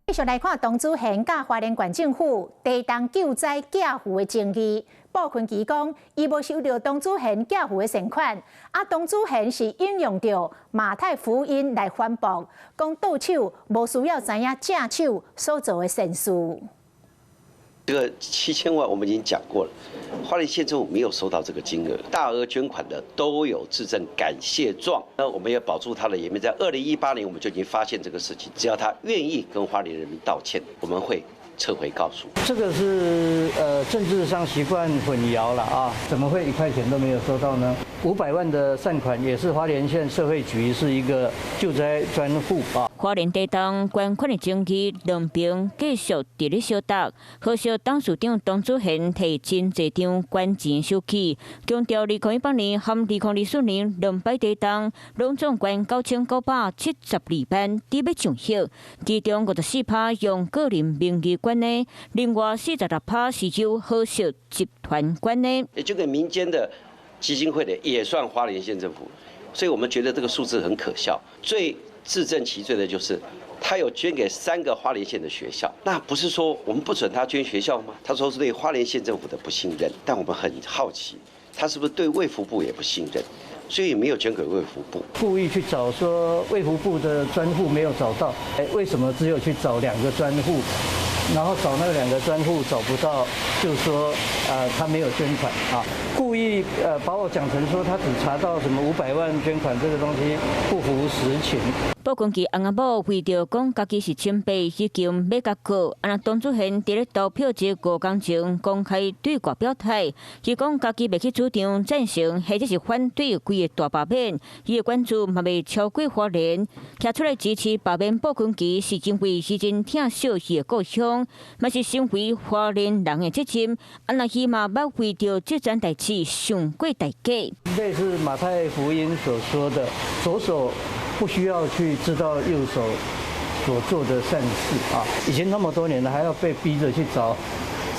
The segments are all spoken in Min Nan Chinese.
繼續來看董子賢佮花蓮縣政府地動救災寄付的爭議。傅崑萁講，伊無收著董子賢寄付的善款，啊，董子賢是引用著馬太福音來反駁，講倒手無需要知影正手所做的善事。這個7000萬我們已經講過了，花蓮縣政府沒有收到這個金額，大額捐款的都有致贈感謝狀。那我們要保住他的顏面，在2018年我們就已經發現這個事情，只要他願意跟花蓮人民道歉，我們會撤回告訴。這個是政治上習慣混淆了啊，怎麼會一塊錢都沒有收到呢？500萬的善款也是花蓮縣社會局是一個救災專戶啊。花蓮地動捐款的爭議，兩邊繼續佇咧相鬥。和碩董事長董子賢提真濟張捐錢收據，強調2018年和2024年兩擺地動，攏總捐9972萬，佇欲上億。其中54趴用個人名義捐的，另外46趴是由和碩集團捐的。也就給民間的基金會的也算花蓮縣政府，所以我們覺得這個數字很可笑。最自證其罪的就是，他有捐給三個花蓮縣的學校，那不是說我們不准他捐學校嗎？他說是對花蓮縣政府的不信任，但我們很好奇，他是不是對衛福部也不信任，所以沒有捐給衛福部。故意去找說衛福部的專戶沒有找到，哎，為什麼只有去找兩個專戶？然後找那兩個專戶找不到，就說他沒有捐款啊，故意把我講成說他只查到什麼500萬捐款這個東西不符實情。傅崑萁翁仔某為著講家己是清白，已經欲共告。啊，若董子賢佇咧投票日5工前公開對外表態，伊講家己袂去主張贊成或者是反對規个大罷免，伊的關注嘛袂超過花蓮，站出來支持罷免傅崑萁，是因為伊真疼惜伊的故鄉，嘛是身為花蓮人的責任。啊，若伊嘛捌為著這件代誌想過代價。類似馬太福音所說的，左手不需要去知道右手所做的善事啊，已經那麼多年了，還要被逼着去找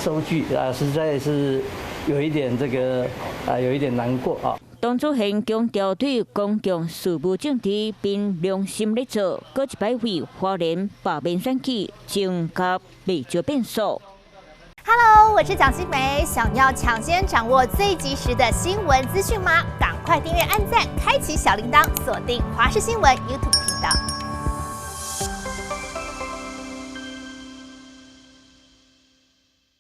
收據啊，實在是有一點這個啊，有一點難過啊。董子賢強調對公共事務政治憑良心咧做，閣一擺為花蓮罷免選舉增加袂少變數。 Hello，我是蔣新梅，想要搶先掌握最及時的新聞資訊嗎？趕快訂閱、按讚、開啟小鈴鐺，鎖定華視新聞 YouTube 頻道。